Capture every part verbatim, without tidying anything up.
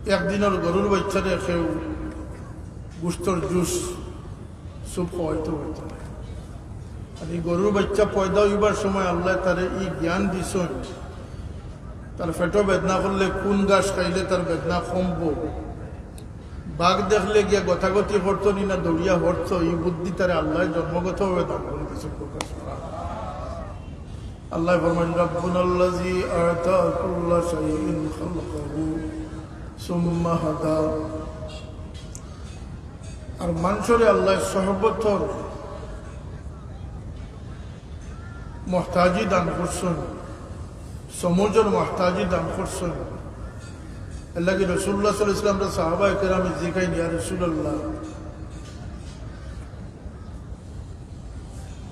একদিনর গরুর বাইচ্চারে কেউ গোস্তর জুস, স্যুপ খাওয়াইতো পারতো না। আর ই গরুর বাইচ্চা পয়দা অইবার সময় আল্লায় তারে ই জ্ঞান দিছইন, তার পেটো বেদনা করলে কুন ঘাস খাইলে তার বেদনা কমবো, বাঘ দেখলে গিয়া গতাগতি করতো নি না দৌড়িয়া হরতো, ই বুদ্ধি তারে আল্লায় জন্মগতভাবে দান করি দিছইন। আল্লায় ফরমাইন, "রাব্বুনাল্লাযী আ'তা কুল্লা শাইইন খালকাহু সুম্মা হাদা।" আর মানষরে আল্লায় সহবতর মহতাজি দান করছইন, সমুজর মহতাজি দান করছইন। এর লাগি রাসূলুল্লাহ সাল্লাল্লাহু আলাইহি ওয়াসাল্লামরে সাহাবায়ে কেরামে জিকাইন, "ইয়া রাসূলুল্লাহ,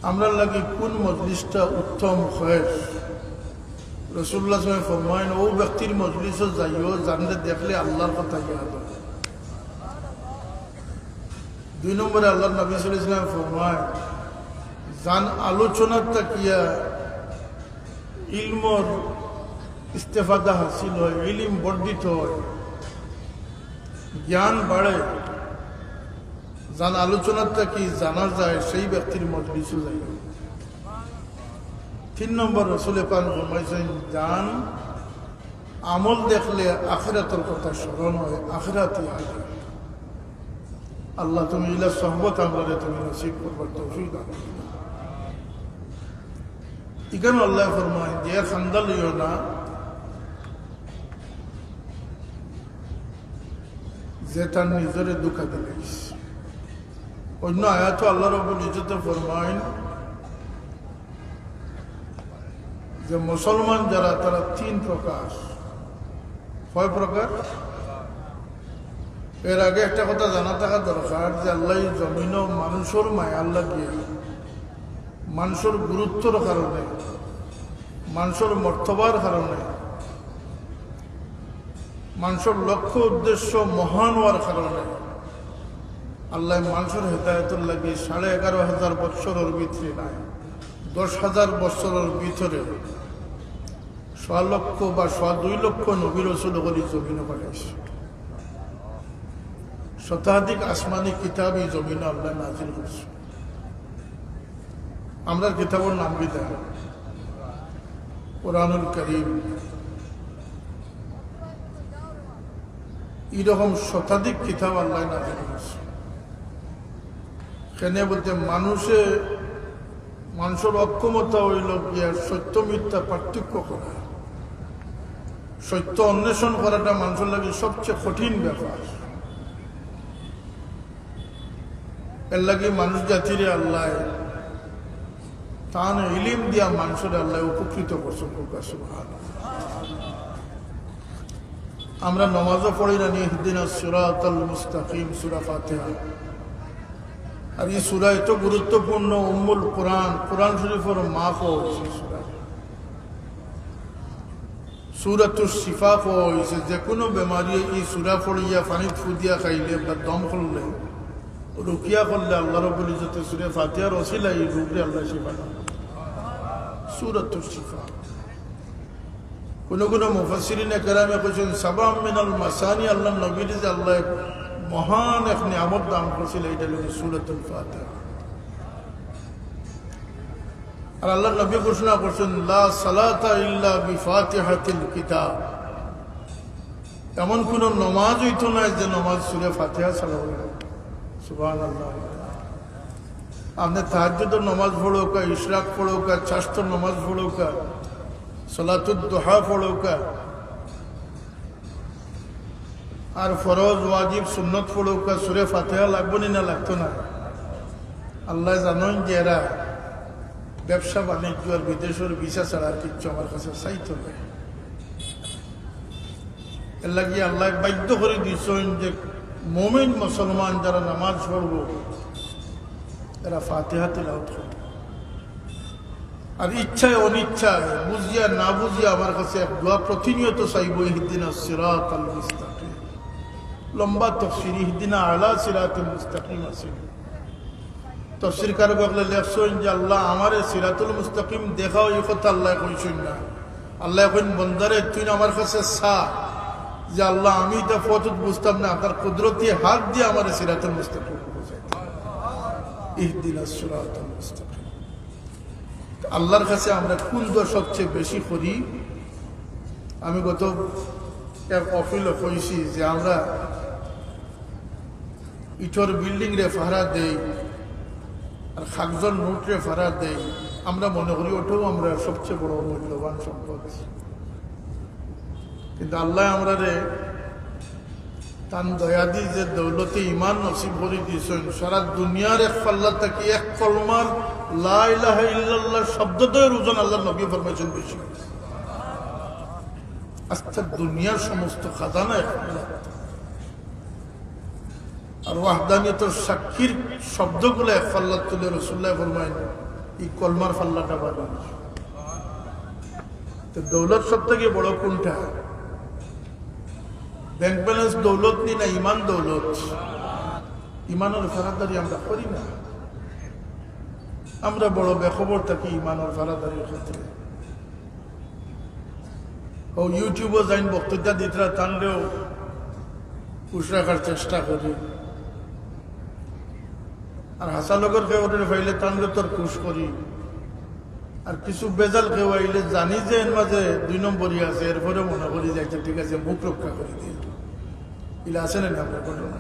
আমরার লাগি কুন মজলিসটা উত্তম হয়?" রাসূলুল্লাহ সাল্লাল্লাহু আলাইহি ওয়াসাল্লাম ফরমাইন, "অউ ব্যক্তির মজলিসো যাইও, যানরে দেখলে আল্লাহর কথা ইয়াদ অয়।" দুই নম্বরে আল্লাহর নবী সাল্লাল্লাহু আলাইহি ওয়াসাল্লাম ফরমাইন, যান আলোচনাত থাকিয়া ইলমর ইস্তেফাদা হাসিল হয়, ইলিম বর্ধিত হয়, জ্ঞান বাড়ে, যান আলোচনাত থাকি জানা যায়, সেই ব্যক্তির মজলিসো যাইও। তিন নম্বর, রাসূলে পাক ফরমাইছইন, যান আমল দেখলে আখিরাতর কথা স্মরণ হয়, আখিরাত ইয়াদ অয়। আল্লাহ, তুমি ইলা সহবত আমরারে তুমি নসিব করবার তৌফিক দান করো। ইখানো আল্লায় ফরমাইন যে, এর খান্দা লইও না, যে তার নিজরে ধোঁকা দিলাইছে। অন্য আয়াতো আল্লাহ রাব্বুল ইজ্জতে ফরমাইন যে মুসলমান যারা, তারা তিন প্রকার। কয় প্রকার? এর আগে একটা কথা জানা থাকা দরকার যে আল্লায় ই জমিনো মানষর মায়ার লাগিয়া, মানষর গুরুত্বর কারণে, মানষর মর্তবার কারণে, মানষর লক্ষ্য উদ্দেশ্য মহান অওয়ার কারণে আল্লায় মানষর হেদায়েতর লাগি সাড়ে এগারো হাজার বৎসরর ভিতরে নায়, দশ হাজার বৎসরর ভিতরে সোয়া লক্ষ বা সোয়া দুই লক্ষ নবী রসুল অকল ই জমিনো পাঠাইছইন। শতাধিক আসমানি কিতাব ই জমিনো আল্লায় নাজিল করছইন। আমরার কিতাবর নাম কিতা? কোরআনুল করিম। ইরকম শতাধিক কিতাব আল্লায় নাজিল করছইন। কেনে বলতে মানষে, মানষর অক্ষমতা অইলো গিয়া সত্য মিথ্যা পার্থক্য করা। সত্য অন্বেষণ করাটা মানষর লাগি সবচেয়ে কঠিন ব্যাপার। এর লাগি মানুষ জাতিরে আল্লায় তান ইলিম দিয়া মানষরে আল্লায় উপকৃত করছইন। কউক্কা সুবহানাল্লাহ। আমরা নমাজো পড়ি না নি, ইহদিনাস সিরাতাল মুস্তাকিম, সূরা ফাতিহা। আর ই সূরা এত গুরুত্বপূর্ণ, উম্মুল কোরআন, কোরআন শরীফর মা কওয়া অইছে সূরা। সূরাতুশ শিফা কওয়া অইছে, যেকুনু বেমারিয়ে ই সূরা পড়িয়া পানিত ফু দিয়া খাইলে বা দম করলে, রুকিয়া করলে আল্লাহ রাব্বুল ইজ্জতে সূরা ফাতিহার ওসিলায় ই রোগরে আল্লায় শিফা দেন। সূরাতুশ শিফা। কুনু কুনু মুফাসসিরিনে কেরামে কইছইন, সাবআম মিনাল মাসানি, আল্লাহর নবীরে যে আল্লায় মহান এক নিয়ামত দান করছিল, ইটা অইলো সূরাতুল ফাতিহা। আর আল্লাহর নবী ঘোষণা করছইন, "লা সালাতা ইল্লা বিফাতিহাতিল কিতাব।" এমন কুনু নমাজ অইতো নায় যে নমাজ সূরা ফাতিহা ছাড়া অইবো। সুবহানাল্লাহ। আপনে তাহাজ্জুদর নমাজ পড়উক্কা, ইশরাক পড়উক্কা, চাশতর নমাজ পড়উক্কা, সালাতুদ দুহা পড়উক্কা, আর ফরজ, ওয়াজিব, সুন্নত পড়উক্কা, সূরা ফাতিহা লাগবো নি না লাগতো না? আল্লায় জানইন যে এরা ব্যবসা বাণিজ্য আর বিদেশর ভিসা ছাড়া আর কিচ্ছু আমার কাছে চাইতো নায়। এর লাগি আল্লায় বাধ্য করি দিছইন যে মুমিন মুসলমান যারা নামাজ পড়বো, এরা ফাতিহা তিলাওয়াত করবো। আর ইচ্ছায় অনিচ্ছায়, বুঝিয়া না বুঝিয়া আমার কাছে এক দোয়া প্রতিনিয়ত চাইবো, "ইহদিনাস সিরাতাল মুস্তাকিম।" লম্বা তফসির, "ইহদিনা আলা সিরাতিল মুস্তাকিম" আছে। তফসিরকার অকলে লেখছইন যে, "আল্লাহ, আমারে সিরাতুল মুস্তাকিম দেখাও", ই কথা আল্লায় কইছইন না। আল্লায় কইন, "বন্দারে, তুই আমার কাছে চা, যে, "আল্লাহ, আমি ইটা পথ বুঝতাম না, আপনার কুদরতি হাত দিয়া আমারে সিরাতুল মুস্তাকিম বুঝাই দেন। ইহদিনাস সিরাতাল মুস্তাকিম।" তো আল্লাহর কাছে আমরা কোন দোয়া সবচেয়ে বেশি করি? আমি গত এক অফিলে কইছি যে আমরা ইটর বিল্ডিং রে ফাড়া দেই, আর কাগজর নোট রে ফাড়া দেই, আমরা মনে করি ওটাও আমরা সবচেয়ে বড় মূল্যবান সম্পদ। কিন্তু আল্লাহ আমরারে তান দয়াদি যে দৌলতে ইমান নসিব করি দিছইন, সারা দুনিয়ার এক পাল্লা থাকি এক কলমার লা ইলাহা ইল্লাল্লাহ শব্দ দয়ের ওজন আল্লাহর নবী ফরমাইছেন বেশি। আস্তা দুনিয়ার সমস্ত খাজানা এক পাল্লা। আর ওয়াহদানিয়তর সাক্ষীর শব্দগুলা এক পাল্লাত তুলে রসুল্লাহ ফরমাইন, "এই কলমার পাল্লাটা ভারী।" তো দৌলত সব থাকি বড় কোনটা? ব্যাংক ব্যালেন্স দৌলত নি না ইমান দৌলত? ইমানর ফাড়াদারি আমরা করি না। আমরা বড় বেখবর থাকি ইমানর ফাড়াদারির ক্ষেত্রে। ও YouTube-ও যাইন বক্তৃতা দিতরা, তানরেও খুশ রাখার চেষ্টা করি। আর হাছা লগর কেউ ওদের পাইলে তানরে তোর খুশ করি। আর কিছু বেজাল কেউ আইলে জানি যে এর মাঝে দুই নম্বরই আছে, এরপরে মনে করি যে, "আচ্ছা, ঠিক আছে, মুখ রক্ষা করি দিই।" ইলা আছে না, না, ঘটনা।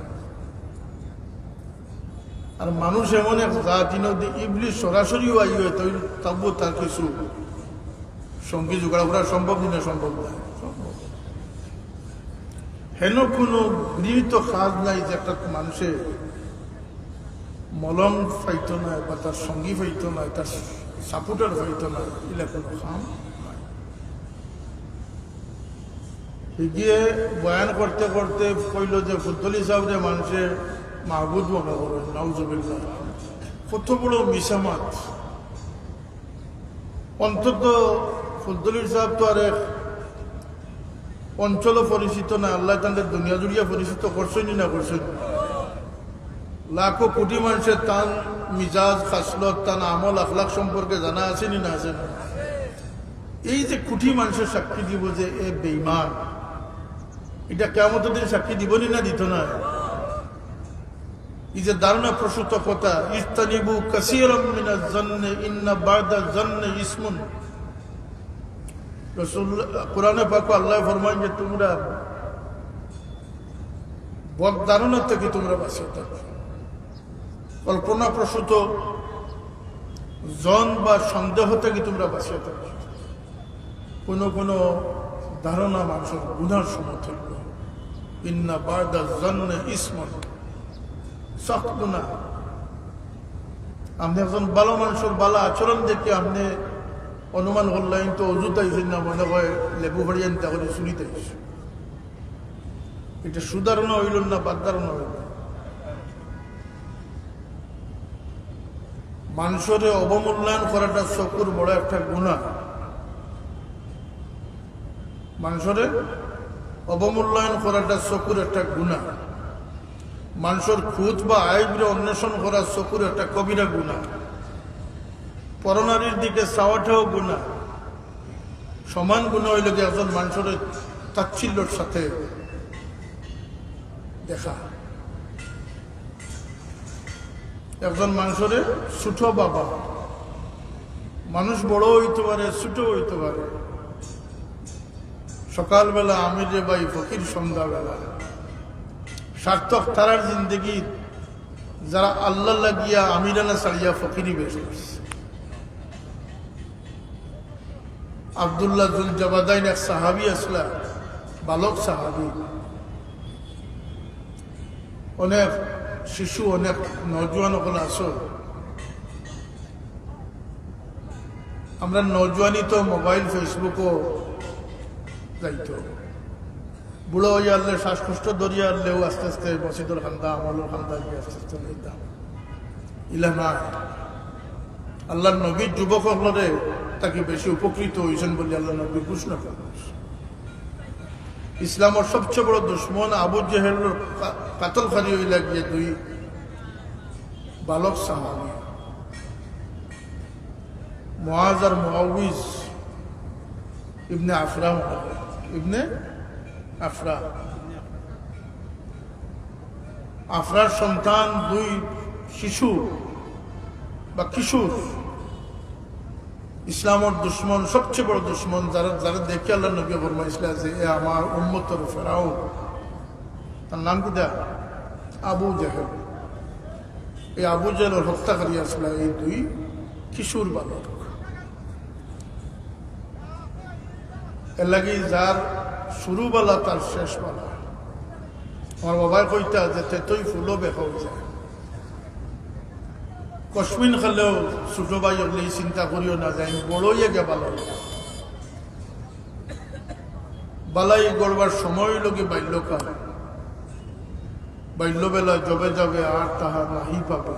আর মানুষ এমন এক জাত, ইনো দি ইবলিশ সরাসরিও আই হয়, তো তবুও তার কিছু সঙ্গী জোগাড় করা সম্ভব নি না? সম্ভব না, সম্ভব। হেন কোনো গৃহীত কাজ নাই যে একটা মানুষে মলম পাইতো না, বা তার সঙ্গী পাইতো না, তার সাপোর্টার পাইতো না, ইলা কোনো কাম নাই। হিগিয়ে বয়ান করতে করতে কইল যে ফুলতলি সাহেবরে মানুষে মাহবুদ মনে করে, নাউজুবিল্লাহ। কত বড় মিছা মাত। অন্তত ফুলতলি সাহেব তো আর এক অঞ্চলও পরিচিত না, আল্লাহ তানরে দুনিয়া জুড়িয়া পরিচিত করছইন নি না করছইন? লাখো কোটি মানুষের তান মিজাজ, খাসলত, তান আমল, আখলাক সম্পর্কে জানা আছে নি না আছে না? এই যে কোটি মানুষের সাক্ষী দিব যে এ বেঈমান, এটা কিয়ামতের দিন সাক্ষী দিব নি না দিত না? এই যে ধারণা প্রসূত কথা, "ইজতানিবু কাসীরাম মিনাজ জান্নি ইন্না বা'দাজ জান্নি ইসমুন।" রাসূল, কোরআনে পাক আল্লাহ ফরমাইন যে তোমরা বদ ধারণা থাকি তোমরা বাঁচিয়া থাকো, কল্পনা প্রসূত জন বা সন্দেহ থাকি তোমরা বাঁচিয়া থাকো। কোনো কোনো ধারণা মানুষের গুনার সমতুল্য। ইন্না বা'দাজ জান্নি ইসমুন, সখত গুনা। আপনি একজন ভালো মানুষের ভালো আচরণ দেখে আপনি অনুমান করলেন তো অজুত আইছেন না, মনে হয় লেবু ফাড়ি আনতে করে চুরিত আইছে। এটা সুধারণা হইল না, বাদ ধারণা হইল। মানুষরে অবমূল্যায়ন করাটা চকুর বড় একটা গুনাহ। মানুষরে অবমূল্যায়ন করাটা চকুর একটা গুনাহ। মানুষর খুঁত বা আইবরে অন্বেষণ করা চকুর একটা কবিরা গুনাহ। পরনারীর দিকে চাওয়াটাও গুনাহ। সমান গুনাহ হইল কি একজন মানুষরে তাচ্ছিল্যর সাথে দেখা। একজন মানুষরে ছোট বাবা, মানুষ বড় হইতে পারে, ছোট হইতে পারে। সকালবেলা আমির রে ভাই, ফকির সন্ধ্যাবেলা। সার্থক তারার জিন্দেগি, যারা আল্লাহ লাগিয়া আমিরানা ছাড়িয়া ফকিরি বেশ করছে। আব্দুল্লাহ জুল জাবাদাইন এক সাহাবী আসলা, বালক সাহাবী। অনেক শিশু, অনেক নওজোয়ান অকল আছো। আমরা নওজোয়ানি তো মোবাইল, Facebook-ও যাইতো। বুড়া হইয়া আনলে, শ্বাসকষ্ট ধরিয়া আনলেও আস্তে আস্তে মসজিদর কান্দা, আমলর কান্দা গিয়া আস্তে আস্তে লইতাম। ইলা নাই। আল্লাহর নবী যুবক অকলরে থাকি বেশি উপকৃত হইছেন বলে আল্লাহর নবী ঘোষণা করলেন। ইসলামর সবচেয়ে বড় দুশমন আবু জেহেলর কা-, কাতলকারী হইলা গিয়া দুই বালক সাহাবী, মুআজ আর মুআউইজ ইবনে আফরা, ইবনে আফরা, আফরার সন্তান দুই শিশু বা কিশোর, ইসলামর দুশমন, সবচেয়ে বড় দুশমন, যারা, যারা দেখে আল্লাহর নবী ফরমাইছিলা যে, "এ আমার উম্মতর ফেরাউন।" তার নাম কিতা? আবু জেহেল। এই আবু জেহেলর হত্যাকারী আছলা এই দুই কিশোর বালক। এর লাগি যার শুরু বালা, তার শেষ বালা। আমার বাবায় কইতা যে, "তেতই ফুলো বেহাও যায়।" কসমিন খালেও ছোট ভাই অকলে ই চিন্তা করিও না যে আমি বড় অইয়া গিয়া বালা অইলাম। বালাই গড়বার সময় অইলো গি বাল্যকাল। বাল্যবেলা যবে যাবে আর তাহা নাহি পাবে।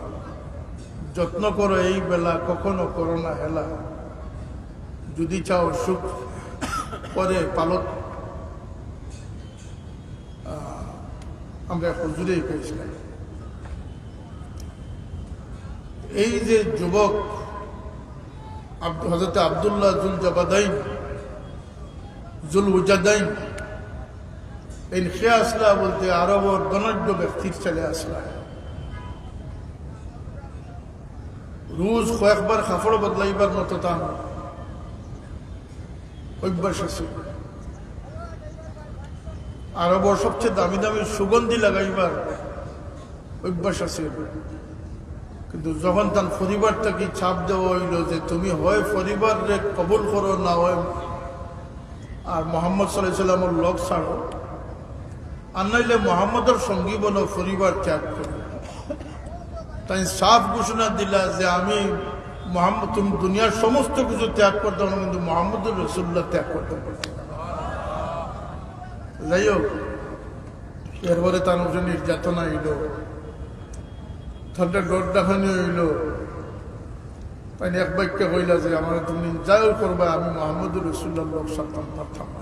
যত্ন করো এই বেলা, কখনো করো না হেলা। যদি চাও সুখ পরে পালক। আহ, আমরা এক হুজুরেই পেয়েছিলাম। এই যে যুবক আব্দ-, হযরত আব্দুল্লাহ জুল জাবাদাইন, জুল উজাদাইন, এই খে আছলা বলতে আরবর ধনাঢ্য ব্যক্তির ছেলে আছলা। রোজ কয়েকবার কাপড় বদলাইবার মতো তান অভ্যাস আছে। আরবর সবচেয়ে দামি দামি সুগন্ধি লাগাইবার অভ্যাস আছে। কিন্তু যখন তান পরিবার থাকি চাপ দেওয়া অইলো যে তুমি হয় পরিবাররে কবুল করো, না হয় আর মোহাম্মদ সাল্লাল্লাহু আলাইহি ওয়াসাল্লামর লগ ছাড়ো, আর নাইলে মোহাম্মদর সঙ্গী বনো, পরিবার ত্যাগ করো। তাইন সাফ ঘোষণা দিলা যে আমি মোহাম্মদ, তুমি দুনিয়ার সমস্ত কিছু ত্যাগ করতাম, কিন্তু মোহাম্মদুর রাসূলুল্লাহ ত্যাগ করতাম পারতাম না। যাই হোক, এরপরে তান উপরে নির্যাতন আইলো, তানরে ডর দেখানি অইলো। তাইন এক বাক্যে কইলা যে, "আমারে তুমি যাই করবায়, আমি মোহাম্মদুর রাসূলুল্লাহর লগ ছাড়তাম পারতাম না।"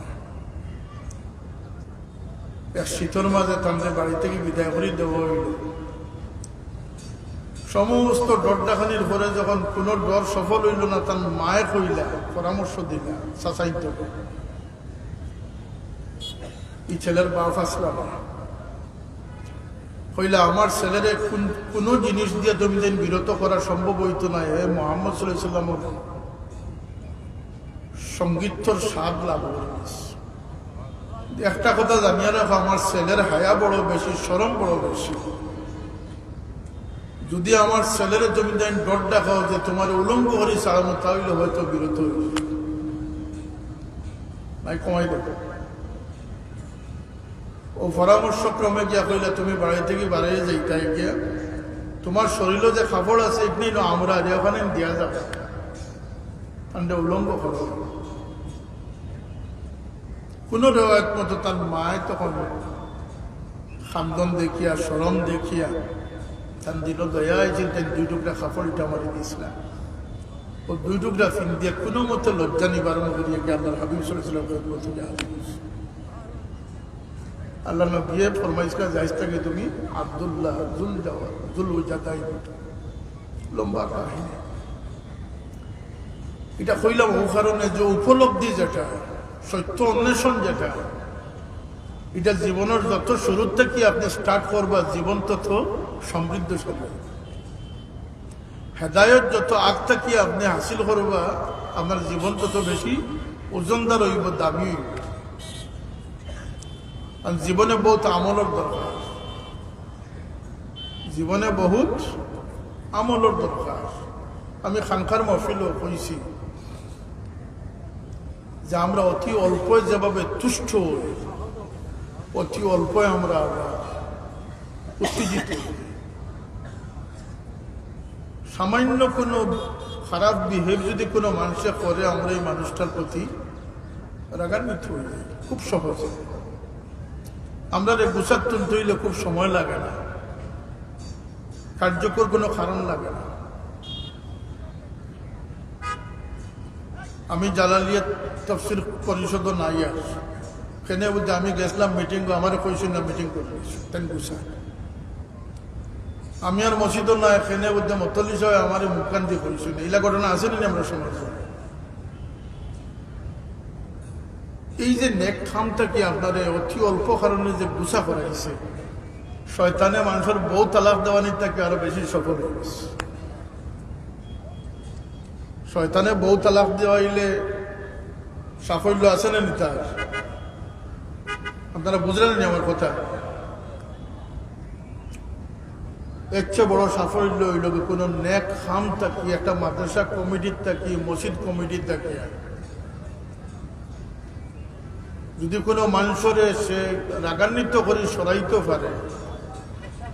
এক শীতর মাঝে তানরে বাড়ি থাকি বিদায় করি দেওয়া অইলো। সমস্ত ডর দেখানির পরে যখন কোনো ডর সফল অইলো না, তান মায়ে কইলা, পরামর্শ দিলা, চাচাইতো ই ছেলের বাপ আছলা না। কইলা, "আমার ছেলেরে কুন-, কুনু জিনিস দিয়া তুমি যেন বিরত করা সম্ভব অইতো না, হে মোহাম্মদ সাল্লাল্লাহু আলাইহি ওয়াসাল্লামর সঙ্গীতর স্বাদ লাভ করিস। একটা কথা জানিয়া রাখো, আমার ছেলের হায়া বড় বেশি, শরম বড় বেশি। যদি আমার ছেলেরে তুমি তাইন ডর দেখাও যে তোমারে উলঙ্গ করি ছাড়ামু, তাইলে হয়তো বিরত অইবো।" নাই কমাই দেবো। ও পরামর্শক্রমে গিয়া কইলা, "তুমি বাড়ি থাকি বারইয়া যাইতায় গিয়া, তোমার শরীলো যে কাপড় আছে, ইখান অইলো আমরার, অখান দিয়া যাও, তানরে উলঙ্গ করো।" কুনু রেওয়ায়ত মতো তান মায় তখন কান্দন দেখিয়া, শরম দেখিয়া, তান দিলো দয়া অইছিল, তাইন দুই টুকরা কাপড় ইটা আমারে দিছলা। ও দুই টুকরা পিন্দিয়া কুনু মতে লজ্জা নিবারণ করিয়া গিয়া আল্লাহর হাবিব সাল্লাল্লাহু আলাইহি ওয়াসাল্লামর খেদমতো গিয়া হাজির অইছে। আল্লাহর নবীয়ে ফরমাইছলা যে, "আইজ থাকি তুমি আব্দুল্লাহ জুল জাওয়া-, জুল উজাদাইন।" লম্বা কাহিনী। ইটা কইলাম অউ কারণে যে উপলব্ধি যেটা, সত্য অন্বেষণ যেটা, ইটা জীবনর যত শুরু থাকি আপনে start করবা, জীবন তত সমৃদ্ধশালী অইবো। হেদায়ত যত আগ থাকি আপনে হাসিল করবা, আপনার জীবন তত বেশি ওজনদার অইবো, দামি অইবো। কারণ জীবনে বহুত আমলর দরকার, জীবনে বহুত আমলর দরকার। আমি খানকার মহফিলো কইছি যে আমরা অতি অল্পে যেভাবে তুষ্ট অই, অতি অল্পে আমরা আবার উত্তেজিত অই। সামান্য কুনু খারাপ behave যুদি কুনু মানষে করে, আমরা ই মানুষটার প্রতি রাগান্বিত অই যাই খুব সহজে। আমরারে গুছাত তুলতে অইলে খুব সময় লাগে না, কার্যকর কুনু কারণ লাগে না। আমি জালালিয়া তফসির পরিষদো নাই আর। কেনে বুঝে আমি গেছলাম meeting, আমারে কইছইন না meeting করিলিছ, তাইন গুছা। আমি আর মসজিদো নাই, কেনে বুঝে মতল্লি সাবে আমারে মুখকান্তি কইছইন না। ইলা ঘটনা আছে নি আমরার সমাজো? এই যে নেক কাম থাকি আপনারে অতি অল্প কারণে যে গুছা করাইছে, শয়তানে মানষর বউ তালাক দেওয়ানির থাকি আরো বেশি সফল অইগেছে। শয়তানে বউ তালাক দেওয়াইলে সাফল্য আছে না নি তার? আপনারা বুঝলেন নি আমার কথা? এর চেয়ে বড় সাফল্য অইলো কি কোনো নেক কাম থাকি, একটা মাদ্রাসা কমিটির থাকি, মসজিদ কমিটির থাকি যদি কোনো মানষরে সে রাগান্বিত করি সরাইতে পারে,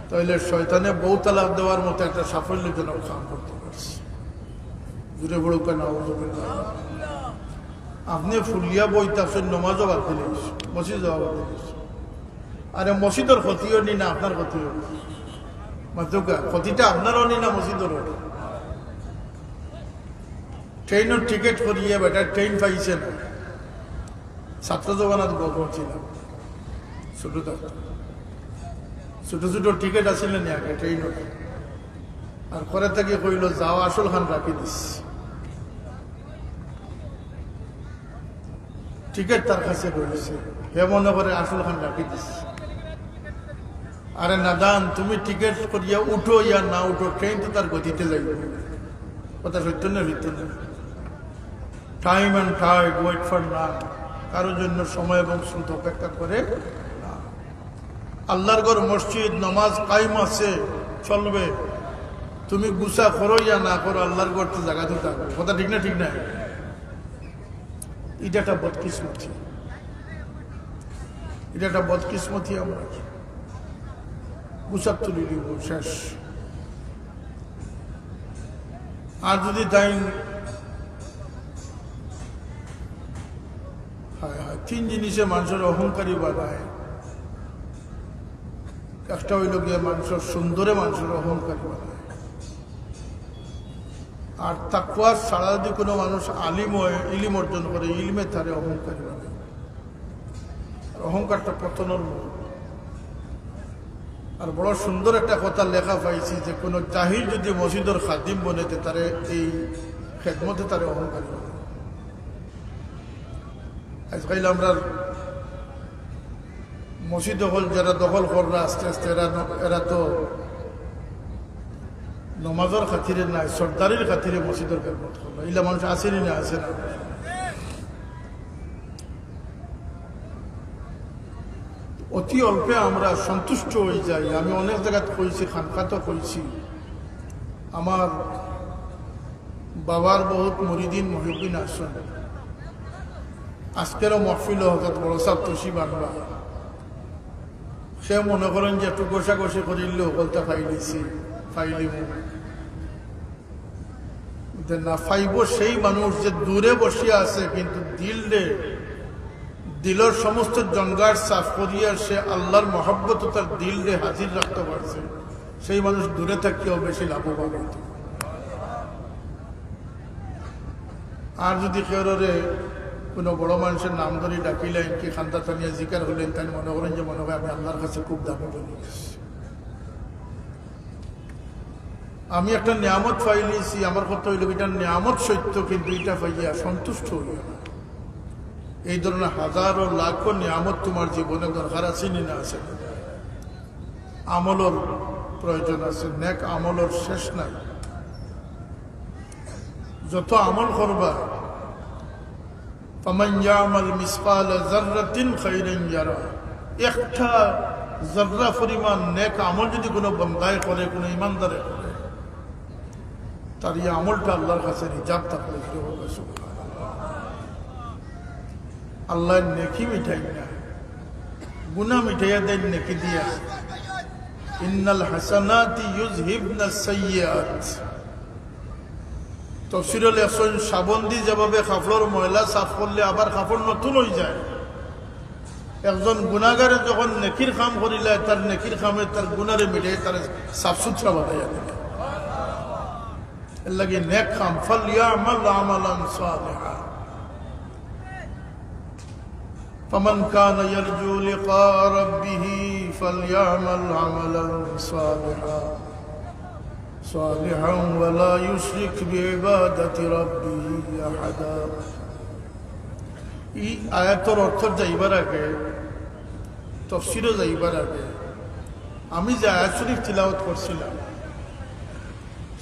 তাহলে শয়তানে বউ তালাক দেওয়ার মতো একটা সাফল্যজনক কাম করতে পারছে। জুরে বড় কেন? আপনি ফুলিয়া বই থাকছেন, নমাজও বাদ দিলে, মসজিদ যাওয়া বাদ দিলে। আরে মসজিদর ক্ষতি অনি না, আপনার ক্ষতি অনি? মাতুকা, ক্ষতিটা আপনার অনি না মসজিদর অনি? ট্রেনর টিকিট করিয়া বেটা ট্রেন পাইছে না। ছাত্র জমানাত গল্প ছিলাম, ছোট থাকতে। ছোট ছোট টিকিট আছিল না আগে ট্রেনর। আর করে থাকি কইল, "যাও, আসল খান রাখি দিস।" টিকিট তার কাছে রয়েছে, হে মনে করে আসল খান রাখি দিস। আরে নাদান, তুমি টিকিট করিয়া উঠো ইয়া না উঠো, ট্রেন তো তার গতিতে যাইব। কথা সত্য না, সত্য না? Time and tide wait for none। কারোর জন্য সময় এবং স্রোত অপেক্ষা করে না। আল্লাহর ঘর, মসজিদ, নামাজ কায়েম আছে, চলবে। তুমি গুছা করো ইয়া না করো, আল্লাহর ঘর তো জাগাত থাকবে। কথা ঠিক না? ঠিক না? এটা একটা বদকিসমতি, এটা একটা বদকিসমতি। আমরা গুছাত তুলি দিব, শেষ। আর যদি তাই, হায় হায়, তিন জিনিসে মানষর অহংকারী বানায়। একটা অইলো গিয়া মানষর সুন্দরে মানষর অহংকারী বানায়। আর তাকওয়া ছাড়া যদি কোনো মানুষ আলিম হয়, ইলিম অর্জন করে, ইলমে তারে অহংকারী বানায়। আর অহংকারটা পতনর মূল। আর বড় সুন্দর একটা কথা লেখা পাইছি যে কোনো জাহিল যদি মসজিদর খাদিম বনে, তে তারে এই খেদমতে তারে অহংকারী বানায়। আজকাল আমরা মসজিদ অকল যারা দখল কররা আস্তে আস্তে, এরা ন-, এরা তো নমাজর খাতিরে নায়, সর্দারির খাতিরে মসজিদর খেদমত কররা। ইলা মানুষ আছে নি না? আছে না? অতি অল্পে আমরা সন্তুষ্ট অই যাই। আমি অনেক জাগাত কইছি, খানকাতো কইছি, আমার বাবার বহুত মুরিদিন মুহিব্বিন আছইন। আজকেরও মহফিলো হজরত বড় সাব তশরিফ আনবা। সে মনে করেন যে একটু ঘষাঘষি করিলে হকলতা পাইলিছি, পাইলিমু। যে না পাইব সেই মানুষ যে দূরে বসিয়া আছে, কিন্তু দিলরে, দিলর সমস্ত জঞ্জাট সাফ করিয়া সে আল্লাহর মহব্বত তার দিলরে হাজির রাখতে পারছে, সেই মানুষ দূরে থাকিয়াও বেশি লাভবান হইত। আর যদি কেউরে কোনো বড় মানুষের নাম ধরি ডাকিলেন, কি খান্দা টানিয়া জিকার হইলেন, তাই মনে করেন যে মনে হয় আমি আল্লাহর কাছে খুব দামি বনি গেছি। আমি একটা নিয়ামত পাইলিছি, আমার কথা হইল, এটা নিয়ামত সত্য, কিন্তু এটা পাইয়া সন্তুষ্ট হইও না। এই ধরনের হাজারো লাখো নিয়ামত তোমার জীবনে দরকার আছে নি না আছে? আমলর প্রয়োজন আছে, নেক আমলর শেষ নাই। যত আমল করবা, فمن يعمل مثقال ذرة خيرا يره। একটা জর্রা পরিমাণ নেক আমল যদি কোনো বন্দায় করে, কোনো ইমানদারে করে, তার এই আমলটা আল্লাহর কাছে রিজার্ভ থাকবে। সুবহানাল্লাহ। আল্লাহ নেকি মিটাই না, গুনাহ মিটাইয়া দেন নেকি দিয়া। إن الحسنات يذهبن السيئات। তফসিরে লেখছইন, সাবন দি যেভাবে কাপড়র ময়লা সাফ করলে আবার কাপড় নতুন অইযায়, একজন গুনাগারে যখন নেকির কাম করিলায়, তার নেকির কামে তার গুনারে মিটাই, তারে সাফ সুতরা বানাইয়া দিলায়। এর লাগি নেক কাম, فليعمل عملا صالحا। فمن كان يرجو لقاء ربه فليعمل عملا صالحا، صالحا ولا يشرك بعبادة ربه أحدا। এই আয়াতর অর্থ যাইবার আগে, তফসিরও যাইবার আগে, আমি যে আয়াত শরীফ তিলাওয়াত করছিলাম,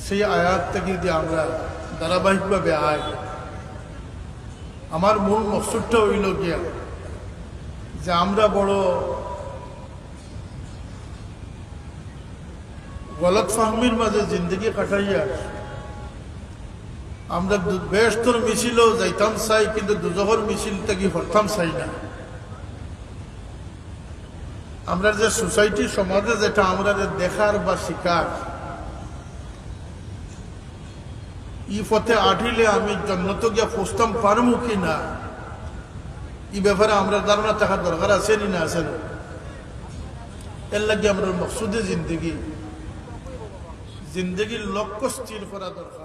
সেই আয়াত থাকি যদি আমরা ধারাবাহিকভাবে আই, আমার মূল মকসুদটা অইলো গিয়া যে আমরা বড় গলতফাহমির মাঝে জিন্দেগি কাটাইয়া আমরা দু-, বেহেশতর মিছিলও যাইতাম চাই, কিন্তু দুজখর মিছিল থাকি হরতাম চাই না। আমরা যে সোসাইটি, সমাজে যেটা আমরা যে দেখার বা শিখার, ই পথে আটিলে আমি জন্নতো গিয়া পৌঁছতাম পারমু কি না, ই ব্যাপারে আমরা ধারণা থাকার দরকার আছে নি না আছে না? এর লাগি আমরা মকসুদে জিন্দেগি, জিন্দেগির লক্ষ্য স্থির করা দরকার।